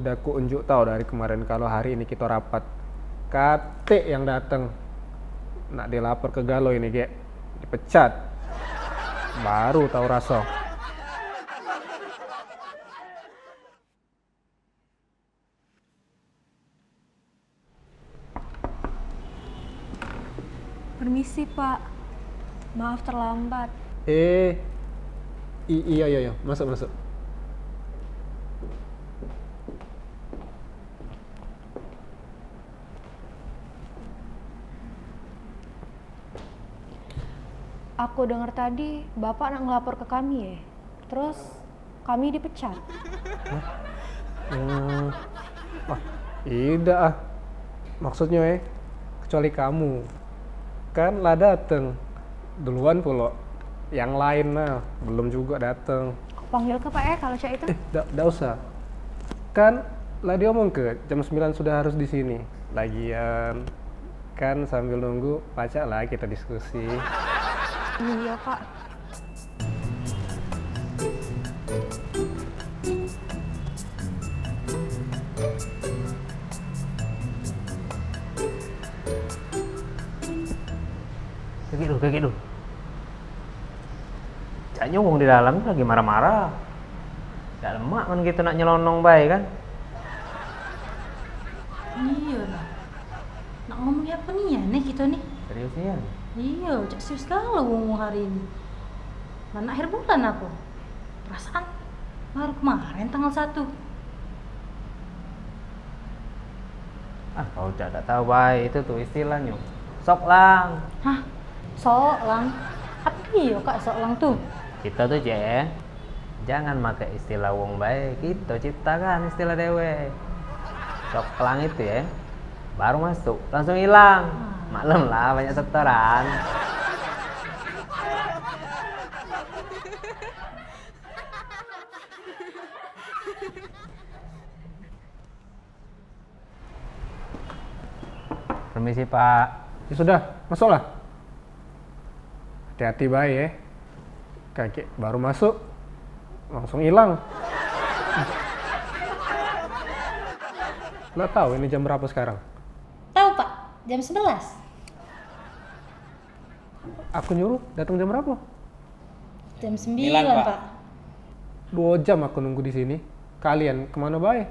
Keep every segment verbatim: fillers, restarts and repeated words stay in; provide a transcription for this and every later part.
Aku unjuk tau dari kemarin kalau hari ini kita rapat. Katik yang dateng. Nak dilapor ke Galo ini, gek. Dipecat. Baru tau raso. Permisi, Pak. Maaf terlambat. Eh, i-, iya, iya, iya. Masuk, masuk. Aku dengar tadi Bapak nak ngelapor ke kami, eh. Terus kami dipecat. Hah? Hmm. Wah, idak ah. Maksudnyo, eh, kecuali kamu. Kan lah dateng. Duluan pulo. Yang lain nah, belum juga dateng. Aku panggil ke Pak, eh, kalau cak itu. Eh, dak, dak usah. Kan lah diomong ke jam sembilan sudah harus di sini. Lagian kan sambil nunggu pacak lah kita diskusi. Iya, Pak. Kagek dulu, kagek dulu. Caknyo wong di dalam tu lagi marah-marah. Dak lemak men kito nak nyelonong bae kan. Iyo lah. Nak ngomong apo nian ni kito ni? Serius nian? Iyo, cak serius galo wong hari ini. Lah nak akhir bulan apo? Perasaan baru kemaren tanggal satu. Ah, kau cak dak tau bae itu tu istilahnyo. Sok lang. Hah? Sok lang? Apo iyo kak sok lang tu? Kito tu, Cek, jangan make istilah wong bae, kito ciptakan istilah dewek. Sok lang itu ye, baru masuk, langsung ilang. Maklum lah, banyak setoran. Permisi, Pak. Ya sudah, masuklah. Hati-hati bae ye. Kagek baru masuk, langsung ilang. Lah tau ini jam berapo sekarang? Tau, Pak. Jam sebelas. Aku nyuruh datang jam berapo? Jam sembilan, Pak. Dua jam aku nunggu di sini. Kalian kemano bae?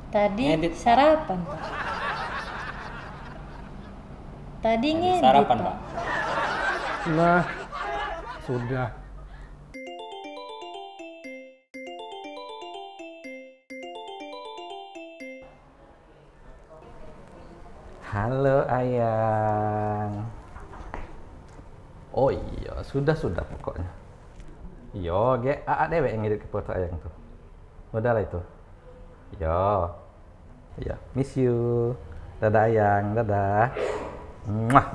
Tadi sarapan, Pak. Tadi ngedit, Pak. Nah, sudah. Halo, Ayang. Oh iyo, sudah, sudah pokoknyo. Iyo, gek, Aa dewek yang ngedit ke foto Ayang tu. Udahlah itu. Iyo. Iyo, miss you. Dadah, Ayang. Dadah. Muah.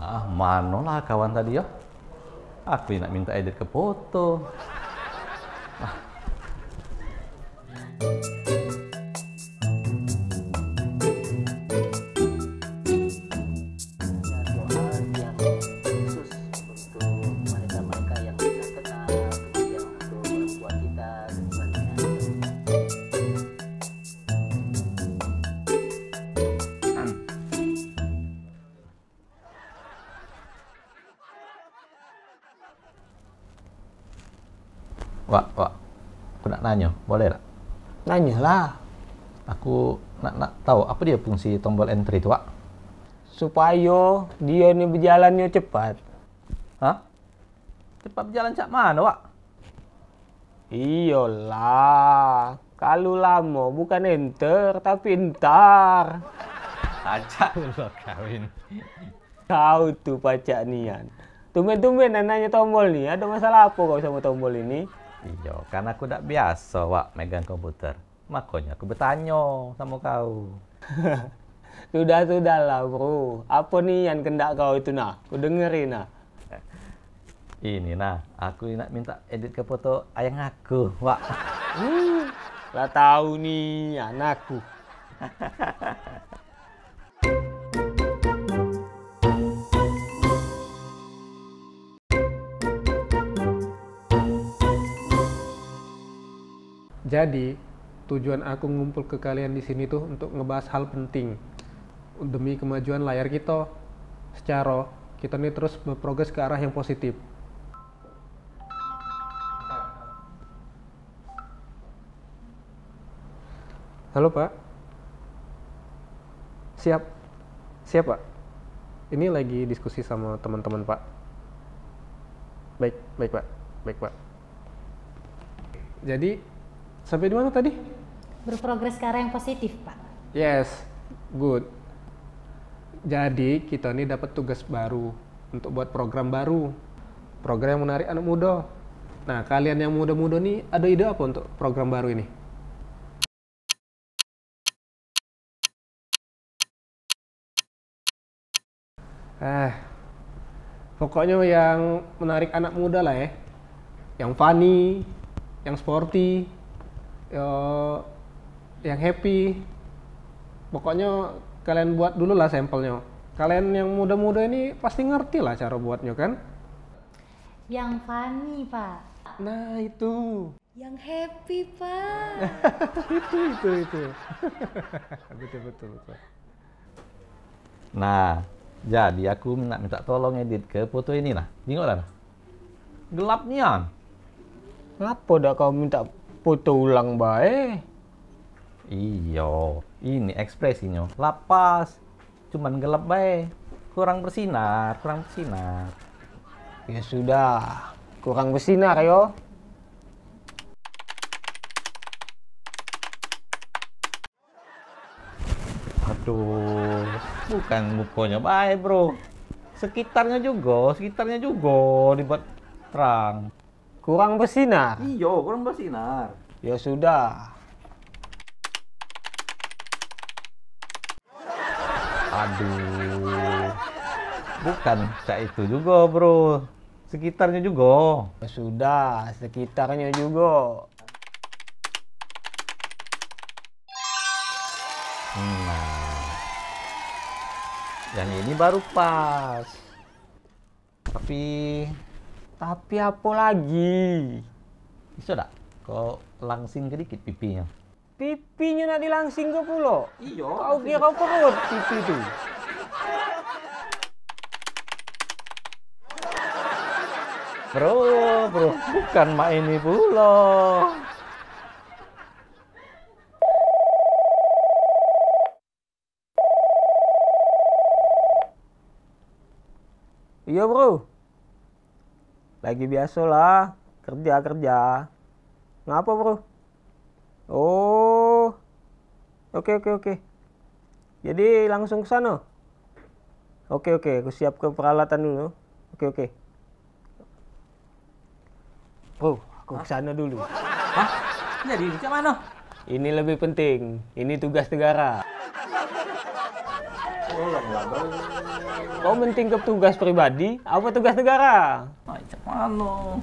Ah, manolah kawan tadi yo? Aku nak minta edit ke foto. Ah. Wak, Wak, aku nak nanyo, boleh dak? Nanyolah. Aku nak, nak tau apo dio fungsi tombol entry tu, Wak. Supayo dio ni bejalannyo cepat. Hah? Cepat bejalan cak mano, Wak? Iyolah, kalu lamo bukan enter, tapi entar. Ajak lo kawin. Kau tu pacak nian. Tumben-tumben nak nanyo tombol ni, ado masalah apo kau samo tombol ini? Iyo, kan aku dak biaso, Wak, megang komputer. Makonyo aku betanyo samo kau. Sudah-sudahlah, Bro. Apo nian kendak kau itu nah? Ku dengeri nah. Ini nah, aku nak minta edit ke foto ayang aku, Wak. Hmm, lah tau nian aku. Jadi, tujuan aku ngumpul ke kalian di sini tuh untuk ngebahas hal penting demi kemajuan layar kita. Secara kita nih terus berprogres ke arah yang positif. Halo, Pak. Siap. Siap, Pak. Ini lagi diskusi sama teman-teman, Pak. Baik, baik, Pak. Baik, Pak. Jadi, sampai di mana tadi? Berprogres ke arah yang positif, Pak. Yes, good. Jadi, kita nih dapat tugas baru untuk buat program baru. Program yang menarik anak muda. Nah, kalian yang muda-muda nih ada ide apa untuk program baru ini? Eh, pokoknya yang menarik anak muda lah, eh. Yang funny, yang sporty, yo, yang happy. Pokoknya kalian buat dulu lah sampelnya. Kalian yang muda-muda ini pasti ngerti lah cara buatnya, kan? Yang funny, Pak. Nah, itu. Yang happy, Pak. Itu, itu, itu. Betul, betul, betul. Nah, jadi aku nak minta tolong edit ke foto ini lah. Tengoklah. Gelap nian. Ngapo dak kau minta foto ulang bae? Iyo, ini ekspresinyo lapas. Cuman gelap bae. Kurang bersinar, kurang bersinar. Ya sudah, kurang bersinar yo. Aduh, bukan mukonyo bae, Bro. Sekitarnyo jugo, sekitarnyo jugo dibuat terang. Kurang bersinar. Iyo, kurang bersinar. Ya sudah. Aduh. Bukan cak itu jugo, Bro. Sekitarnyo jugo. Ya sudah, sekitarnyo jugo. Nah. Yang ini baru pas. Tapi, tapi apo lagi? Iso dak kau langsingke dikit pipinyo? Pipinyo nak dilangsingke pulo? Iyo. Kau kiro perut pipi tu? Bro, bro, bukan mak ini pulo. Iyo, Bro. Lagi biaso lah, kerja-kerja. Ngapo, Bro? Oh. Oke, oke, oke. Jadi langsung ke sano? Oke, oke, aku siapke peralatan dulu. Oke, oke. Bro, aku ke sano dulu. Hah? Jadi, cak mano? Ini lebih penting. Ini tugas negara. Kau penting ke tugas pribadi, apa tugas negara? Ay, cak mano?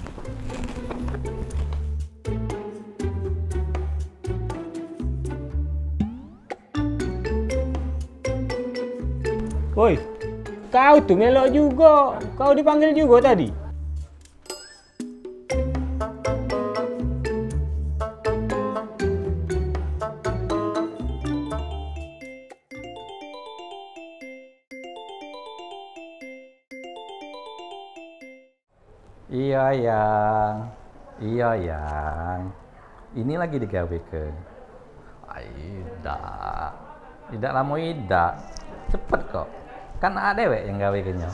Woi, kau tu melok jugo. Kau dipanggil jugo tadi. Iyo, Yang. Iyo, Yang. Ini lagi digaweke. Ai, idak. Idak lamo idak. Cepet kok. Kan aa dewek yang gawekenyo.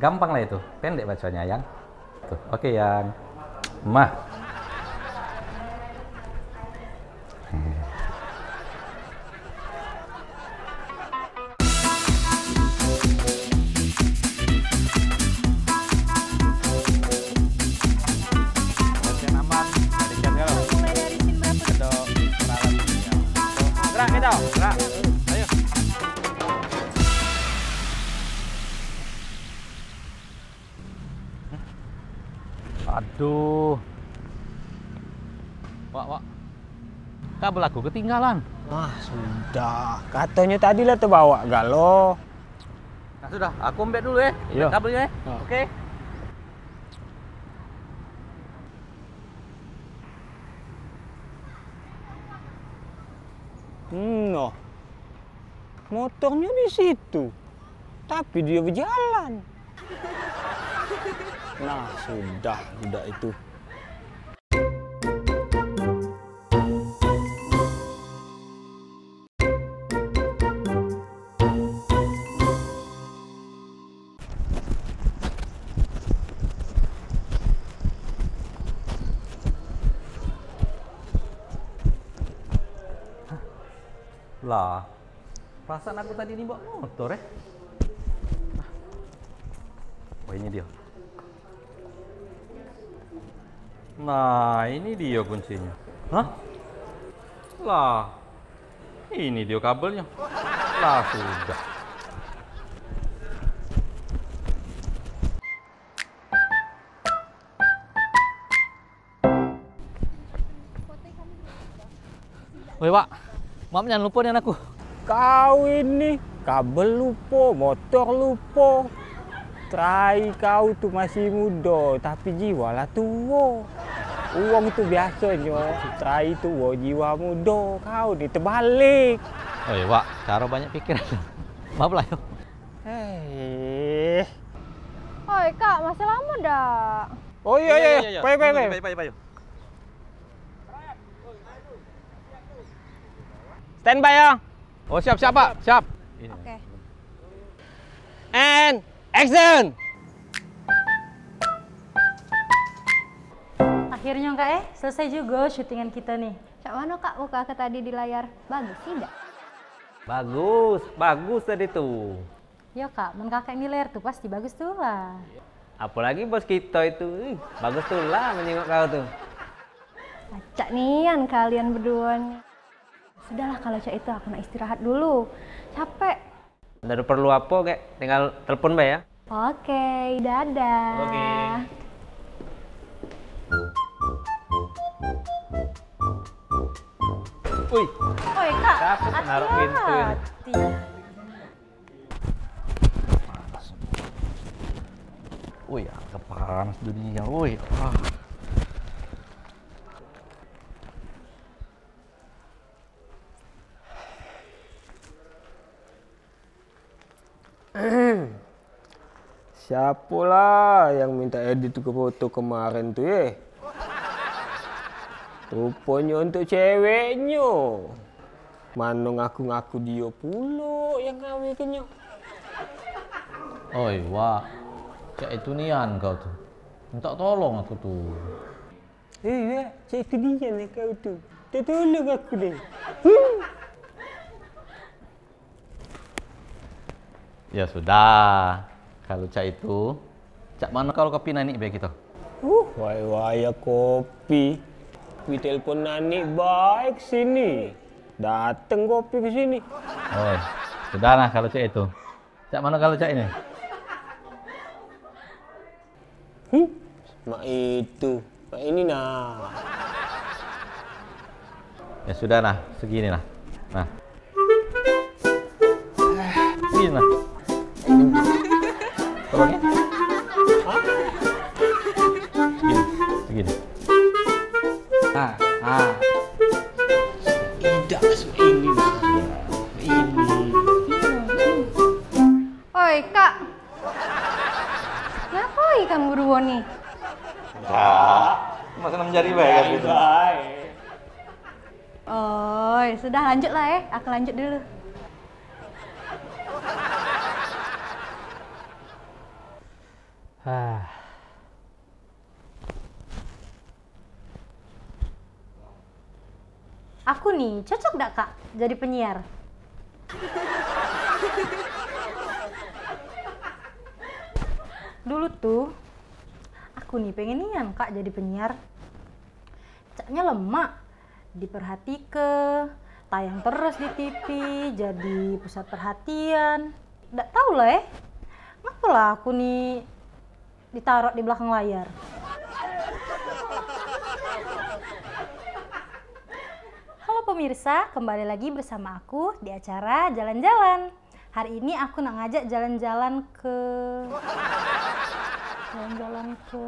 Gampang lah itu. Pendek bacoanyo, Yang. Tuh, oke, Yang. Mah. Gerak, kita, gerak. Ayo. Aduh. Wak, wak. Kabel aku ketinggalan. Ah, sudah. Katonyo tadi lah tebawa galo. Nah, sudah. Aku ambek dulu, eh. Iyo. Kabelnyo, eh. Ah. Oke. Noh, motornyo di situ, tapi dio bejalan. Nah, sudah budak itu. Lah, perasaan aku tadi ni bawa motor, eh. Oh, ini dia. Nah, ini dia kuncinya. Hah? Lah, ini dia kabelnya. Lah, sudah. Woi, Wak. Maaf nian, lupo nian aku. Kau ini, kabel lupo, motor lupo. Trai kau tu masih mudo, tapi jiwa lah tuo. Uwong tu biasonyo, trai tuo, jiwa mudo. Kau ni tebalik. Oi, Wak, caro banyak pikiran. Maaf lah, yo. Hei. Oi, Kak, masih lamo dak? Oh, iyo, iyo, iyo. Payo, payo, payo. Payo, payo, payo. Standby, yo. Oh, siap, siap, Pak. Siap. Oke. And action! Akhirnyo, Kak, eh, selesai jugo syutingan kito nih. Cak mano, Kak, muka aku tadi di layar? Bagus tidak? Bagus, bagus tadi tu. Yo, Kak, men Kakak ni layar tu pasti bagus tu lah. Apolagi bos kito itu, ih, bagus tu lah menengok kau tu. Acak nian kalian beduo ni. Sudahlah, kalau cak itu aku nak istirahat dulu. Capek. Ndak ada perlu apo, kek, tinggal telepon bae, ya. Oke, dadah. Oke. Ui. Oi, Kak, siapo naruh pintu ini? Hati-hati. Ui, kepanas dunia, ui. Ah. Siapo lah yang minta edit ke foto kemaren tu, ye? Ruponyo untuk ceweknyo. Mano ngaku-ngaku dio pulo yang ngawekenyo. Oi, Wak. Cak itu nian kau tu. Minta tolong aku tu. Iyo, cak itu nian kau tu. Minta tolong aku deh. Huh. Ya sudah, kalu cak itu, cak mano kalu kopi nanik be kito? Uh, wayah-wayah kopi. Kopi telepon nanik bae ke sini. Dateng kopi ke sini. Oh, sudah nah kalu cak itu. Cak mano kalu cak ini? Hmm, mak itu, mak ini nah. Ya sudah nah, segini nah. Nah. Segini nah. Tolong ya. Segini, segini. Nah, nah. Idak masuk ini, Bang. Ini. Oi, Kak. Ngapoi kamu beduo ni? Dak, cuma senam jari bae kan gitu. Oi, sudah lanjut lah eh, aku lanjut dulu. Hah. Aku ni cocok dak, Kak, jadi penyiar? Dulu tuh, aku ni pengen nian, Kak, jadi penyiar. Caknya lemak, diperhatike, tayang terus di T V, jadi pusat perhatian. Dak tau lah, eh. Ngapolah aku ni ditaruh di belakang layar. Halo pemirsa, kembali lagi bersama aku di acara jalan-jalan. Hari ini aku nak ngajak jalan-jalan ke, jalan-jalan ke,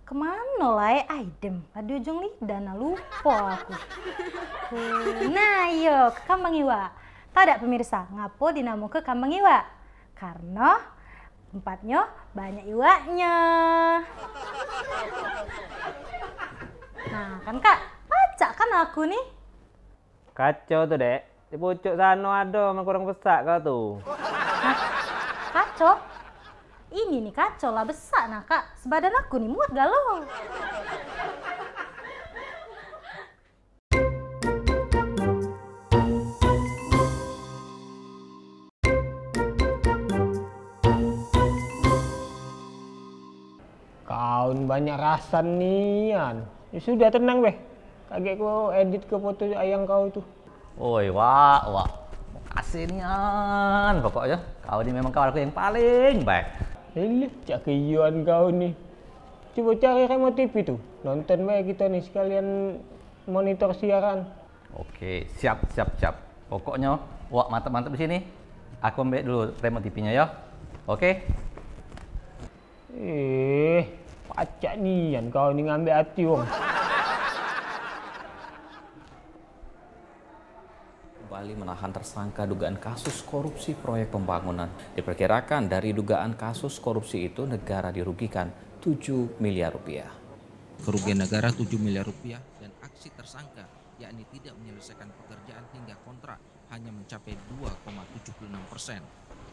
kemano lah eh? Aidem, lah di ujung lidah nah, lupo aku. Nah, iyo, ke kambang iwak. Tau dak pemirsa, ngapo dinamoke kambang iwak? Karno tempatnyo banyak iwaknyo. Nah, kan, Kak, pacak kan aku ni? Kaco tu, Dek. Di pucuk sano ado, men kurang besak kau tu. Hah? Kaco? Ini ni kaco lah besak nah, Kak. Sebadan aku ni muat galo. Kau ni banyak rasan nian. Ya sudah, tenang weh. Kagek ku edit ke foto ayang kau tu. Oi, Wak, Wak. Makasih nian. Pokoknyo, kau ni memang kawan aku yang paling baik. Ilih, cak keiyoan kau ni. Cubo cari remote T V tu. Nonton bae kito ni sekalian monitor siaran. Oke, siap, siap, siap. Pokoknyo, Wak mantap-mantap di sini. Aku ambek dulu remote T V-nyo yo. Oke. Eh, pacak nian kau ni ngambek ati wong. Kembali menahan tersangka dugaan kasus korupsi proyek pembangunan. Diperkirakan dari dugaan kasus korupsi itu negara dirugikan tujuh miliar rupiah. Kerugian negara tujuh miliar rupiah dan aksi tersangka, yakni tidak menyelesaikan pekerjaan hingga kontrak, hanya mencapai dua koma tujuh puluh enam persen.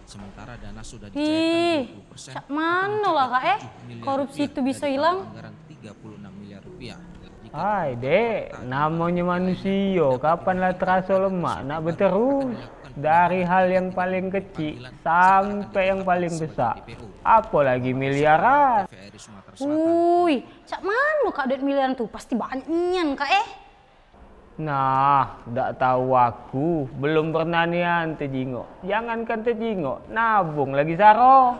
Sementara dana sudah dicairkan dua puluh persen. Ih, cak mano lah, Kak, eh? Korupsi itu bisa hilang. Anggaran tiga puluh enam miliar rupiah. Hai, Dek, namonyo manusio, kapan lah teraso lemak nak beteru? Dari hal yang paling kecik sampe yang paling besak, apolagi miliaran. Ui, cak mano, Kak, duit miliaran tu? Pasti banyak nian, Kak, eh? Nah, dak tau aku, belum pernah nian tejingok. Jangankan tejingok, nabung lagi saro.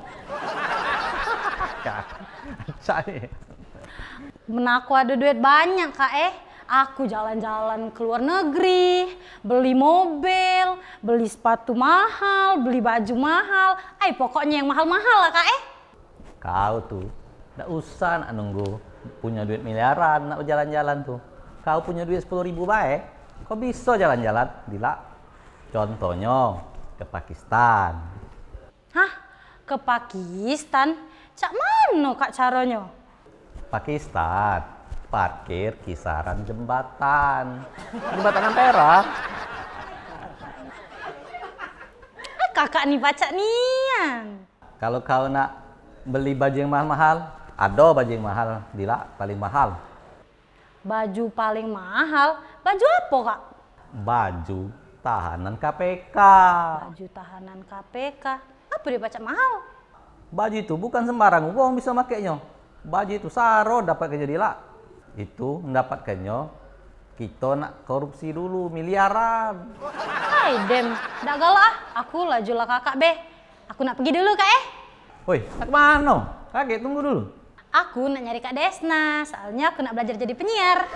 Men aku ado duit banyak, Kak, eh. Aku jalan-jalan ke luar negeri, beli mobil, beli sepatu mahal, beli baju mahal. Ai, pokoknyo yang mahal-mahal lah, Kak, eh. Kau tu dak usah nak nunggu punyo duit miliaran nak bejalan-jalan tu. Kau punyo duit sepuluh ribu bae, kau biso jalan-jalan, Dilak. Contohnyo ke Pakistan. Hah? Ke Pakistan? Cak mano, Kak, caronyo? Pakistan, parkir kisaran jembatan. Jembatan Ampera. Ah, Kakak ni pacak nian. Kalu kau nak beli baju yang mahal-mahal, ado baju yang mahal, Dilak, paling mahal. Baju paling mahal? Baju apo, Kak? Baju tahanan K P K. Baju tahanan K P K. Apo dio pacak mahal? Baju itu bukan sembarang wong biso makenyo. Baju itu saro dapatkenyo, Dilak. Itu ndapatkennyo kito nak korupsi dulu, miliaran. Hai, dem, dak galak ah. Aku laju lah kakak be. Aku nak pergi dulu, Kak, eh. Woi, nak ke mano? Kagek, tunggu dulu. Aku nak nyari Kak Desna, soalnyo aku nak belajar jadi penyiar.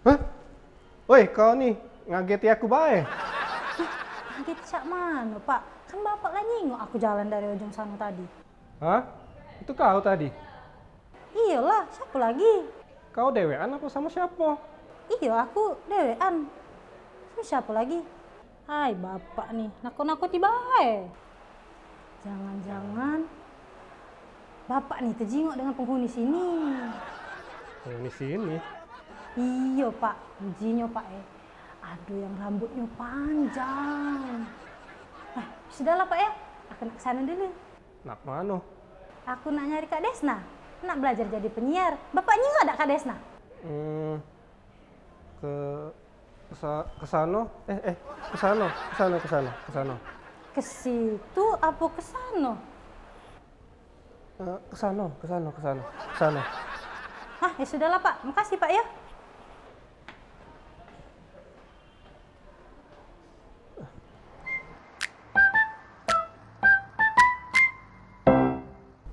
Hah? Woi, kau ni ngageti aku bae. Kite cak mano, Pak? Kan Bapak lah nyingok aku jalan dari ujung sano tadi. Hah? Itu kau tadi? Iyolah, siapo lagi? Kau dewean apo samo siapo? Iyo, aku dewean. Samo siapo lagi? Hai, Bapak ni, nakut-nakuti bae. Jangan-jangan Bapak ni tejingok dengan penghuni sini. Penghuni sini? Iyo, Pak. Ujinyo, Pak, eh. Ado yang rambutnyo panjang. Nah, sudahlah, Pak, ya. Aku nak ke sano dulu. Nak mano? Aku nak nyari Kak Desna. Nak belajar jadi penyiar. Bapak nyingok dak Kak Desna? Hmm, ke, ke sa-, ke sano. Eh, eh, ke sano, ke sano, ke sano, ke sano. Ke situ apo ke sano? Eh, ke sano, ke sano, ke sano, ke sano. Hah, ya sudahlah, Pak. Makasih, Pak, ya.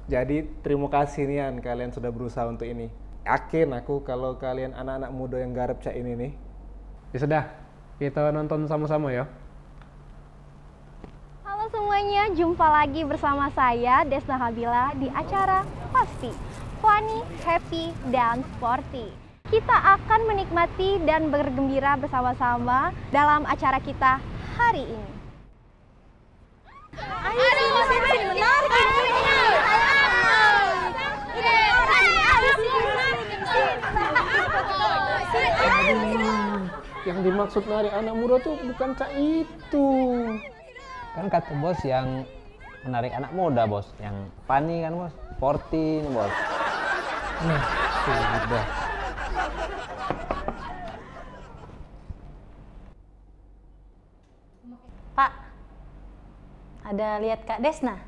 Jadi, terima kasih nian kalian sudah berusaha untuk ini. Yakin aku kalau kalian anak-anak muda yang garep cak ini nih. Ya sudah, kita nonton sama-sama ya. Halo semuanya, jumpa lagi bersama saya Desna Habila di acara Pasti Funny, Happy, dan Sporty. Kita akan menikmati dan bergembira bersama-sama dalam acara kita hari ini. Ayo, sini, sini, menarik ini. Ini menarik, ayo, sini, sini, sini. Aduh, yang dimaksud narik anak muda tuh bukan cak itu. Kan kata bos yang menarik anak muda, bos. Yang funny kan, bos. Sporty ini, bos. Nah, sudah. Pak, ada lihat Kak Desna?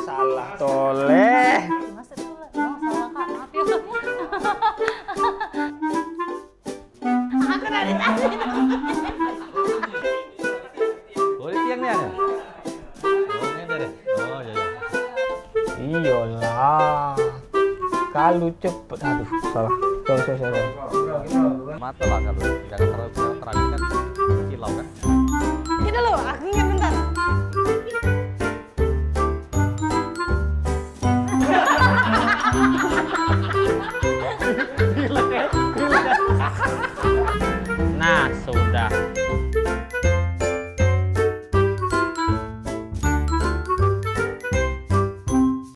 Salah toleh. Masuk dulu. Oh, salah, Kak. Maaf ya. Aku dari tadi. Boleh tiang ni ada? Oh, ini ada deh. Oh, iya, iya. Iyalah. Kalu cepet. Aduh, salah. Sorry, sorry, sorry. Mata lah kalu. Jangan terlalu terang kan.